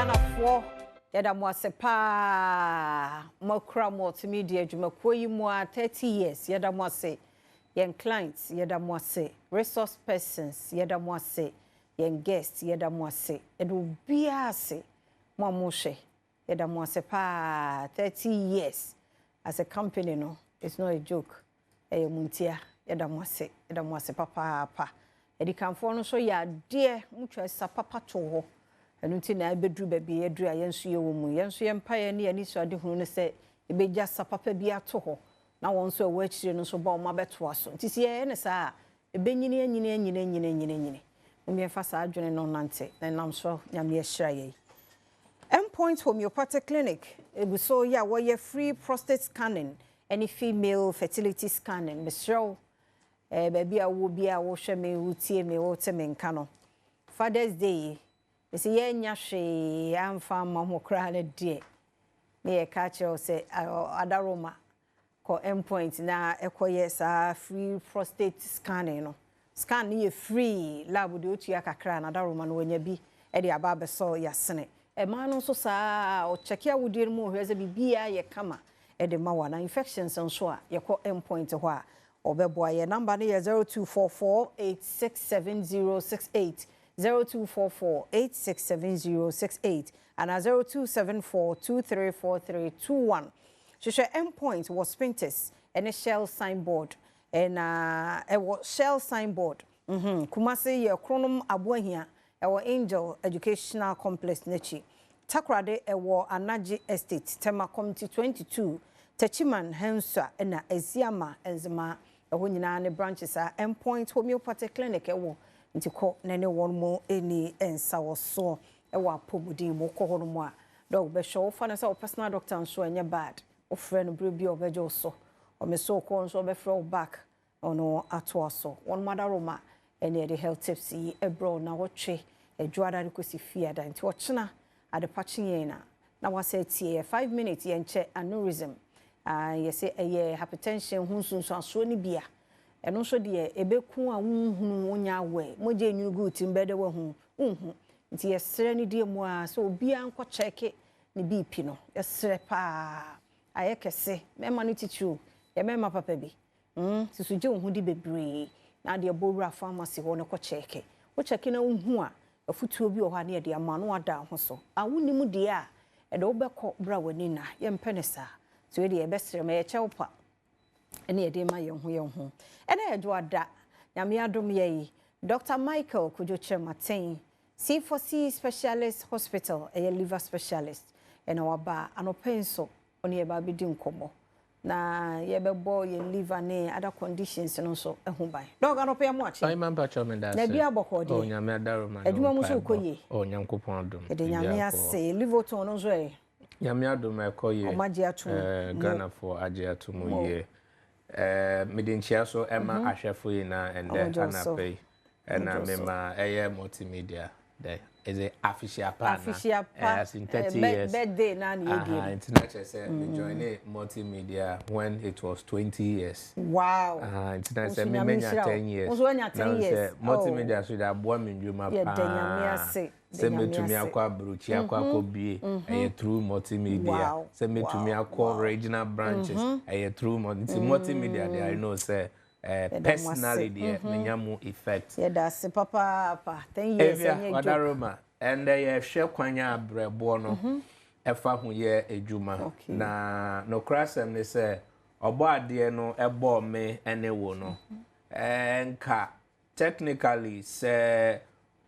Ghanafoɔ, yɛda mo ase paa. Moakura Multimedia adwumakuo yi mu a 30 years, yɛda mo ase. Yɛn clients, yɛda mo ase. Resource persons, yɛda mo ase. Yɛn guests, yɛda mo ase. Yɛda obiara ase. Mo a mohwɛ, yɛda mo ase paa. 30 years as a company no, it's not a joke. Ɛyɛ mo ntia. Yɛda mo ase. Yɛda mo ase papaapa. Adikanfoɔ no nso yɛ adeɛ, motwa sa papa too hɔ. Ɛno nti na ɛbɛduru baabi a yɛaduru a yɛn nso yɛwɔ mu. Yɛn nso yɛn mpaeɛ ne yɛn anisoadehunu ne sɛ yɛbɛgya sa papa bi ato hɔ na wɔn nso a ɛwɔ akyire no nso ba wɔn abɛtoa so. Nti sɛ yɛyɛ no saa a, ɛbɛnyini anyini anyini anyini anyini anyini. Mom yɛmfa saa adwene no nnante na ɛnam so Nyame ahyira yɛn. Endpoint Homeopathic Clinic egu so yɛ a wɔyɛ free prostate scanning ne female fertility scanning. Mesrɛ wo, eh, baabi a wowɔ biara wohwɛ me, wotie me, wote me nka no. Father's Day yi, mese yɛannya hwee amfa amma ho koraa no deɛ, ne yɛka akyerɛ wo sɛ Adaroma kɔ Endpoint na ɛkɔyɛ saa free prostate scanning no. Scan no yɛ free, lab deɛ wotua kakra na Adaroma no wanya bi de aba abɛsɔ yɛasene. Ɛmaa no nso saa, ɔkyɛke awodie no mu ɔhwɛ sɛ biribiara yɛ kama de ma wo anaa infections nso a yɛkɔ Endpoint hɔ a ɔbɛboa yɛn. Number no yɛ 0244 867068, 0244 867068 anaa 0274 234321. Hwehwɛ Endpoint wɔ Spintex ne Shell signboard na ɛwɔ Shell signboard. Mhm. Kumasi yɛ Kronom Aboahia ɛwɔ Angel Educational Complex n'akyi. Takoradi ɛwɔ Anagye Estate, Tema Community 22, Techiman Hansua ɛna Asiama Nzema. Ɛhɔ nyinaa ne branches a Endpoint Homeopathic Clinic ɛwɔ. Nti kɔ na ne wɔn mo ani nsawɔsoɔ ɛwɔ apɔmuden mu. Kɔ hɔ nom a, dɔg bɛhwɛ wo fa no sɛ wo personal doctor nso ɛnyɛ bad. Wofrɛ no berɛ bi a ɔbɛgye wo so. Ɔme so kɔ nso ɔbɛfrɛ wo back na ɔno atoa so. Wɔn madaroma ɛne yɛde health tips yi ɛbrɛ wo na wɔtwe adwoada de kɔsi fiada. Nti ɔkyena adepakye yɛn na na wasɛ tie yɛ 5 minutes yɛnkyɛ aneurysm. Yɛsɛ ɛyɛ hypertension ho nsunsuansoɔ no bi a ɛno nso deɛ ɛbɛku a wonhunu wonya awɛ mogya enwunu gu tirim bɛyɛ dɛ wahu wonhu. Nti yɛsrɛ no die mu a sɛ obiara nkɔ kyɛke ne BP no, yɛsrɛ paa ayɛ kɛse mmarima no titiriw yɛ mmarima papa bi susu gye wo ho di bebree na adeɛ bɔ wura pharmacy hɔ no kɔ kyɛke. Wo kyɛke na wohu a afutuo bi wɔ hɔ a ne yɛde ama no wada ho so a wonim deɛ a ɛde wobɛkɔ bra w'ani na yɛmpɛ ne saa. Nti wei deɛ yɛbɛsrɛ ma yɛkyɛ wo pa ɛne yɛde ma yɛn ho yɛn ho. Ɛna yɛdwo ada Nyame adom yɛ yi Dr. Michael Kojo Kyerematen, C4C Specialist Hospital, ɛyɛ liver specialist ɛna waba anɔpɛ nso ɔne yɛba abɛdi nkɔmmɔ na yɛbɛbɔ yɛn liver ne other conditions no nso ho ban. Doc, anɔpɛ yɛ mo akye. Ɔyɛ mpakyɛ me da ase. Na bi abɔkɔ deɛ. Oh, Nyame adaroma. Adwuma mu nso kɔ yie. Oh, Nyankopɔn adom. Yɛde Nyame ase. Liverton no nso ɛ. Nyame adom ɛkɔ yie. Ɔmo agye ato mu. Ghanafoɔ agye ato mu yie. Mede nkyia so ɛma ahwɛfo nyinaa ɛndɛ anapa yi. Ɛna mema ɛyɛ Multimedia dɛ is it afehyia pa na? Afehyia pa. As in 30 years. Birthday na ne yɛdie. Nti na kyerɛ sɛ me join Multimedia when it was 20 years. Wow. Nti na sɛ me menya 10 years. Nso wanya 10 years. Multimedia so de aboa me ndwuma paa. Yɛda Nyame ase. Sɛ metumi akɔ aburokyi akɔ akɔbie ɛyɛ through Multimedia. Sɛ metumi akɔ regional branches ɛyɛ through nti Multimedia de I know sɛ personally deɛ menya mu effect. Yɛda ase papaapa. 10 years Evia ɛnyɛ joke. Wadaroma ɛndɛ yɛhwɛ kwan a abrɛboɔ no ɛfa ho yɛ adwuma. Na nokora asɛm ne sɛ ɔbɔ adeɛ no ɛbɔɔ me ɛne wo no. Nka technically sɛ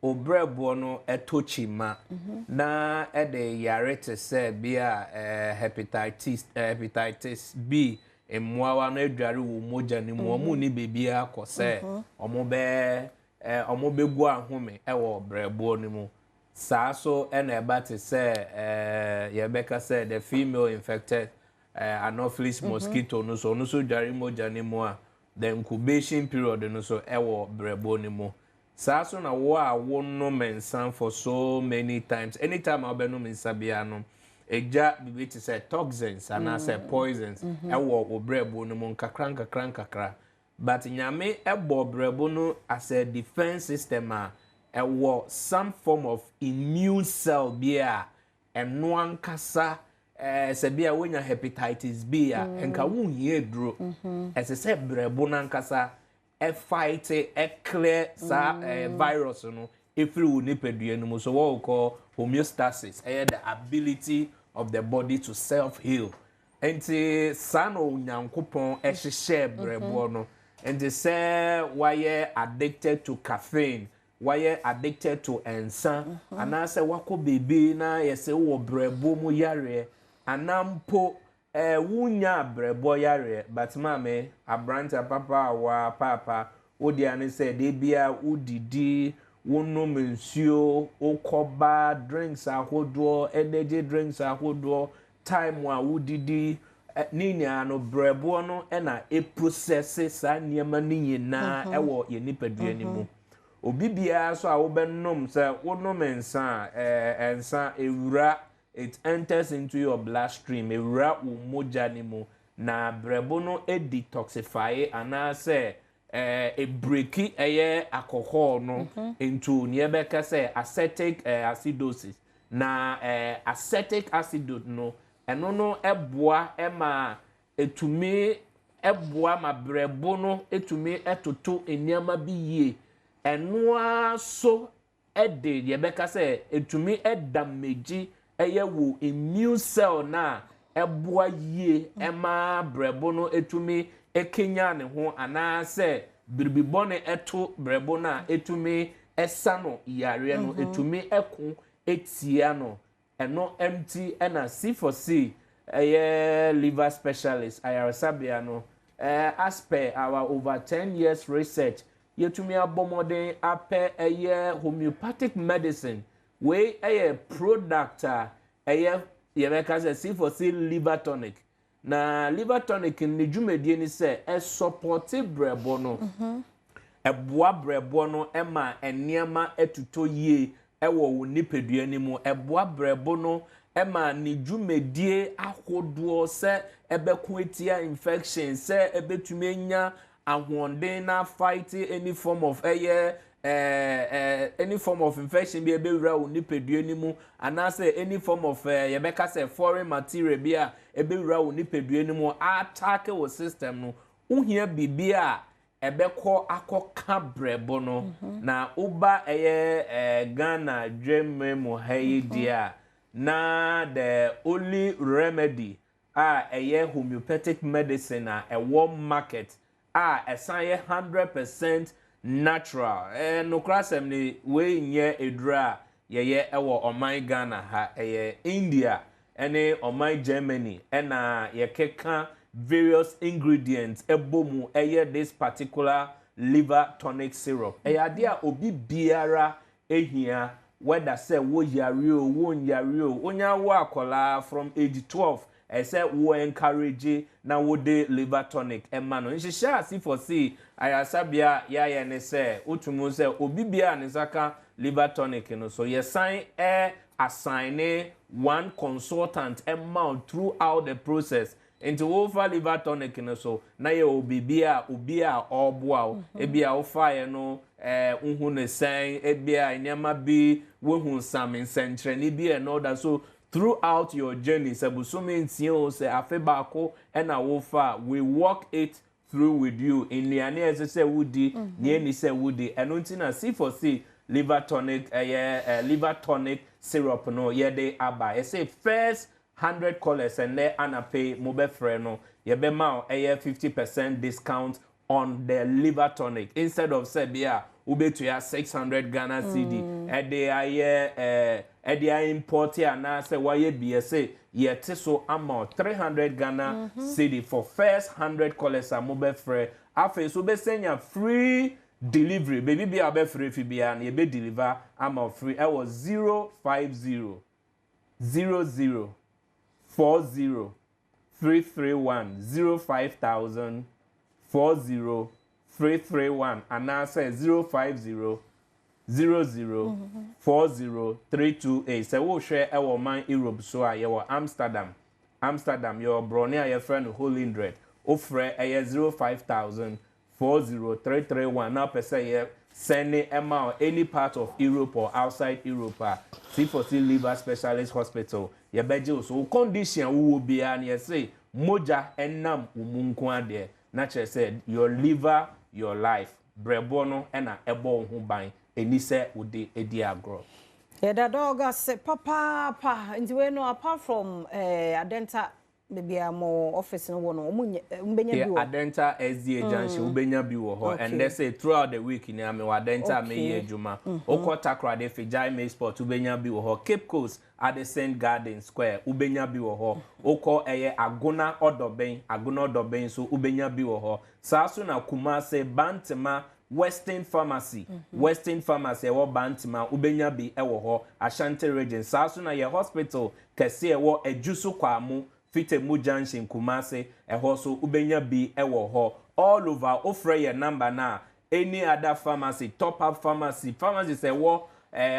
obrɛboɔ no ɛtɔ kyima na ɛde yare te sɛ bi a hepatitis B mmoawa no adware wɔ mogya no mu, ɔmo ni biribiara kɔ sɛ ɔmo bɛ ɔmo bɛgu ahome ɛwɔ brɛboɔ no mu. Saa so ɛna ɛba te sɛ yɛbɛka sɛ the female infected Anopheles mosquito no so, ɔno nso dware mogya no mu a the incubation period no so ɛwɔ brɛboɔ no mu. Saa so na wo a wonom nsa for so many times, anytime a wobɛnom nsa biara no, ɛgya biribi te sɛ toxins anaasɛ poisons ɛwɔ wo brɛboɔ no mu nkakra nkakra nkakra. But Nyame ɛbɔ brɛbo no as a defense system a ɛwɔ some form of immune cell bi a Ɛno ankasa sɛ bi a wonya hepatitis B a, nka wonhia aduro. Ɛsɛ sɛ brɛbo no ankasa ɛfight, ɛclear saa virus no ɛfiri wo nipadua no mu. So what we call homeostasis, ɛyɛ the ability of the body to self heal. Nti saa na Onyankopɔn ɛhyehyɛ brɛboɔ no. Nti sɛ wayɛ addicted to caffeine, wayɛ addicted to nsa, anaasɛ wakɔ beebi na yɛsɛ wɔ brɛbo mu yareɛ, anaa mpo wonya brɛbo yareɛ, but maame aberante papa a wa paapa wodi ane sɛ de bia wodidi, wonom nsuo, wokɔba drinks ahodoɔ, energy drinks ahodoɔ, time a wodidi ne nyinaa no, brɛboɔ no ɛna ɛprocess saa nneɛma no nyinaa ɛwɔ yɛn nipadua no mu. Obi biara so a wobɛnom, sɛ wonom nsa a, nsa ewura, it enters into your bloodstream, ewura wo mogya ne mu, na brɛbo no detoxify anaasɛ ebreak ɛyɛ alcohol no into nea ɛbɛka sɛ acetic acidosis. Na acetic acid no, ɛno no ɛboa ɛma etumi ɛboa ma brɛbo no etumi ɛtoto nneɛma bi yie. Ɛnoa so ɛde yɛbɛka sɛ etumi ɛdamage ɛyɛ wo immune cell na ɛboa yie ɛma brɛbo no etumi ekenya ne ho, anaasɛ biribi bɔne ɛto brɛbo no a, etumi ɛsa no yareɛ no, etumi ɛko etia no. Ɛno nti ɛna C4C ɛyɛ liver specialist ayaresabea no, as per our over 10 years research, yɛtumi abɔ mmɔden apɛ ɛyɛ homeopathic medicine. Wei ɛyɛ product a ɛyɛ yɛbɛka sɛ C4C liver tonic. Na liver tonic ne dwumadie ni sɛ ɛsupport brɛbo no, ɛboa brɛboɔ no ɛma nneɛma ɛtotɔ yie ɛwɔ wo nipadua no mu. Ɛboa brɛbo no ɛma ne dwumadie ahodoɔ sɛ ɛbɛko etia infection, sɛ ɛbɛtumi anya ahoɔden na fight any form of ɛyɛ ɛɛ ɛɛ any form of infection bi ɛbɛwura wo nipadua no mu, anaasɛ any form of yɛbɛka sɛ foreign material bi a ɛbɛwura wo nipadua no mu attack wo system no. Wohia biribi a ɛbɛkɔ akɔka brɛbo no. Na woba ɛyɛ Ghana dwemme mu ha yi deɛ a, na the only remedy a ɛyɛ homeopathic medicine a ɛwɔ market a ɛsan yɛ 100% natural, nokora asɛm ne wei, nyɛ eduro a yɛyɛ ɛwɔ ɔman Ghana ha. Ɛyɛ India ɛne ɔman Germany ɛna yɛkeka various ingredients ɛbɔ mu ɛyɛ this particular liver tonic syrup. Ɛyɛ adeɛ a obi biara ehia, whether sɛ wo yare o, wo nyare o, wonya wo akɔlaa from age 12, ɛsɛ wo encourage na wode liver tonic ɛma no. Nhyehyɛ a C4C ayaresabea yɛayɛ ne sɛ wotum sɛ obi biara ne nsa ka liver tonic no so, yɛsan assign one consultant ɛma wo throughout the process. Nti wofa liver tonic no so na yɛ obibi a obi a ɔreboa wo. Ebi a wofaeɛ no, wohu ne sɛn, ebi a nneɛma bi wohu sam nsɛnkyerɛnne bi and all that. So throughout your journey, sɛ bosome 6 o, sɛ afe baako ɛna wofa, we walk it through with you, nnuane a ɛsɛ sɛ wodi, nea ɛni sɛ wodi. Ɛno nti na C4C liver tonic ɛyɛ liver tonic syrup no yɛde aba. Ɛsɛ first 100 callers ɛnɛ anape mo bɛfrɛ no, yɛbɛma wo ɛyɛ 50% discount on the liver tonic. Instead of sɛ bi a wobɛtua 600 Ghana cedi ɛde ayɛ ɛde ayɛ import anaasɛ wayɛ bi, ɛsɛ yɛte so ama wo 300 Ghana cedi for first 100 callers a mobɛfrɛ. Afei so wobɛsɛnya free delivery. Baabi bi a wobɛfrɛ fi biara no, yɛbɛ deliver ama wo free. Ɛwɔ 050 00 40 331, 05000 40 331, anaasɛ 050 00 40 328. Sɛ wohwɛ ɛwɔ man Europe so a, yɛwɔ Amsterdam. Amsterdam yɛwɔ borɔne a yɛfrɛ no Holendrecht. Wofrɛ ɛyɛ 05000 40 331 na wopɛ sɛ yɛ send ɛma wo any part of Europe or outside Europe a, C4C Liver Specialist Hospital, yɛbɛgye wo so. Wo condition a wowɔ biara no, yɛse mogya nam wo mu nko adeɛ, na kyerɛ sɛ your liver, your life. Brɛboɔ no na ɛbɔ wo ho ban, ɛni sɛ wode di agorɔ. Yɛda Doc ase papaapa. Nti wei no, apart from Adenta, baabi a mo office no wɔ no, ɔmo nyɛ mbɛnya bi wɔ Adenta SDA Junction, wobɛnya bi wɔ hɔ. And let's say throughout the week ni a mewɔ Adenta a meyɛ adwuma. Wokɔ Takoradi, Fijai May Sport, wobɛnya bi wɔ hɔ. Cape Coast, Addison Garden Square, wobɛnya bi wɔ hɔ. Wokɔ ɛyɛ Agona Ɔdɔbɛn, Agona Ɔdɔbɛn nso wobɛnya bi wɔ hɔ. Saa so na Kumase, Bantama, Western Pharmacy, Western Pharmacy ɛwɔ Bantama, wobɛnya bi ɛwɔ hɔ, Ashanti Region. Saa so na yɛ hospital kɛse ɛwɔ Ejusu Kwamu, Fitemu Junction, Kumase, ɛhɔ so wobɛnya bi ɛwɔ hɔ. All over, wofrɛ yɛ number na any other pharmacy, Top Up Pharmacy, pharmacy sɛ ɛwɔ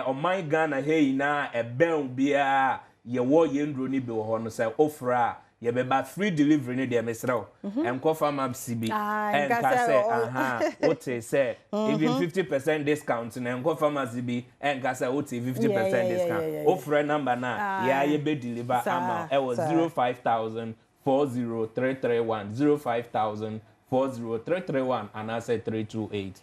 ɔman Ghana ha nyinaa, ɛbɛn biara yɛwɔ yɛn nduro no bi wɔ hɔ no, sɛ wofrɛ a yɛbɛba. Free delivery no deɛ, mesrɛ wo, ɛnkɔ pharmacy bi ɛnka ɛnka sɛ aha wote sɛ even 50% discount na ɛnkɔ pharmacy bi ɛnka sɛ wote 50% discount. Wofrɛ number na yɛa yɛbɛ deliver ama ɛwɔ 05000 40331, 05000 40331 anaasɛ 328.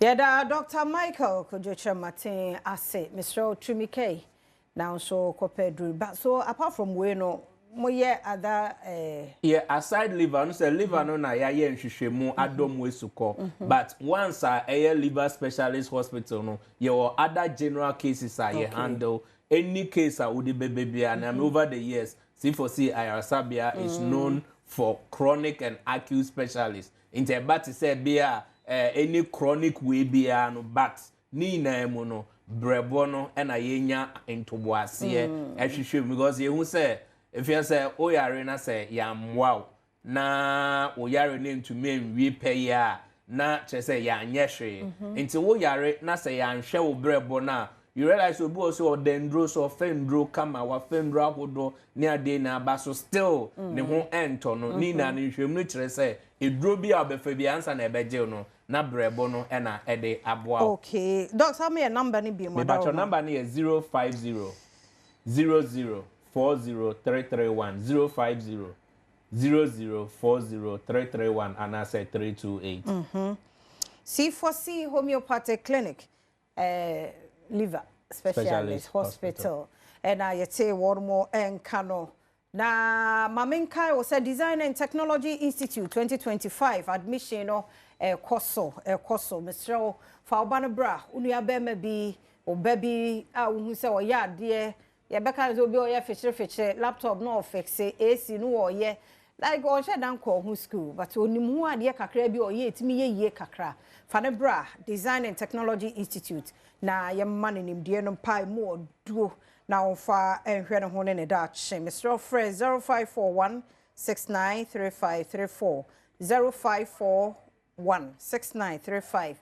Yɛda Dr Michael Kodwo Kyerɛmaten ase. Mesrɛ wo, tumi kɛi na nso kɔpɛ duru ba so. Apart from wei no, moyɛ other Yeah, aside liver no, sɛ liver no na yɛayɛ nhwehwɛmu adɔm esukɔ, but once a ɛyɛ liver specialist hospital no, yɛwɔ other general cases a yɛ handle. Any case a wode bɛbɛ biara na over the years, C4C Ayaresabea is known for chronic and acute specialists, nti ɛba te sɛ bia any chronic way biara no, but ne nyinaa mu no, brɛboɔ no ɛna yɛnya ntoboaseɛ ɛhwehwɛ mu, because yɛhu sɛ efia sɛ woyare na sɛ yɛammoa wo na woyare no ntumi nwie pɛyɛ a, na kyerɛ sɛ yɛanyɛ hwee. Nti woyare na sɛ yɛanhwɛ wo brɛbɔ no a, you realize obi wɔ so ɔda nduro so, ɔfɛ nduro kama, wafɛ nduro ahodoɔ ne adeɛ na aba so, still ne ho ɛntɔ no. Ne nyinaa no, nhwɛmu no kyerɛ sɛ eduro bi a ɔbɛfa bi ansa na ɛbɛgye no, na brɛbɔ no ɛna ɛde aboa wo. Okay Doc, saa meyɛ number no bi mu. Mebatwɛ, number no yɛ 050 00 40331, 050 00 40331 anaasɛ 328. C4C Homeopathic Clinic, Liver Specialist Specialist Hospital, ɛna yɛte wɔn mo ɛnka no. Na maame, nkae wɔ sɛ Design and Technology Institute 2025 admission no ɛkɔ so, ɛkɔ so. Mesrɛ wo, fa wo ba no bra. Wo nua bɛrima bi, ɔba bi a wohu sɛ ɔyɛ adeɛ, yɛbɛka sɛ obi a ɔyɛ fikyere laptop na ɔfixe AC no, wɔyɛ like ɔnhyɛ dan kɔ ho school, but onim ho adeɛ kakra bi, ɔyɛ etimi yɛ yie kakra, fa ne bra Design and Technology Institute na yɛmma no nimdeɛ no mpae mu ɔduo na ɔmfa nhwɛ ne ho ne ne daakye. Mesrɛ, frɛ 0541 693534, 0541 693534.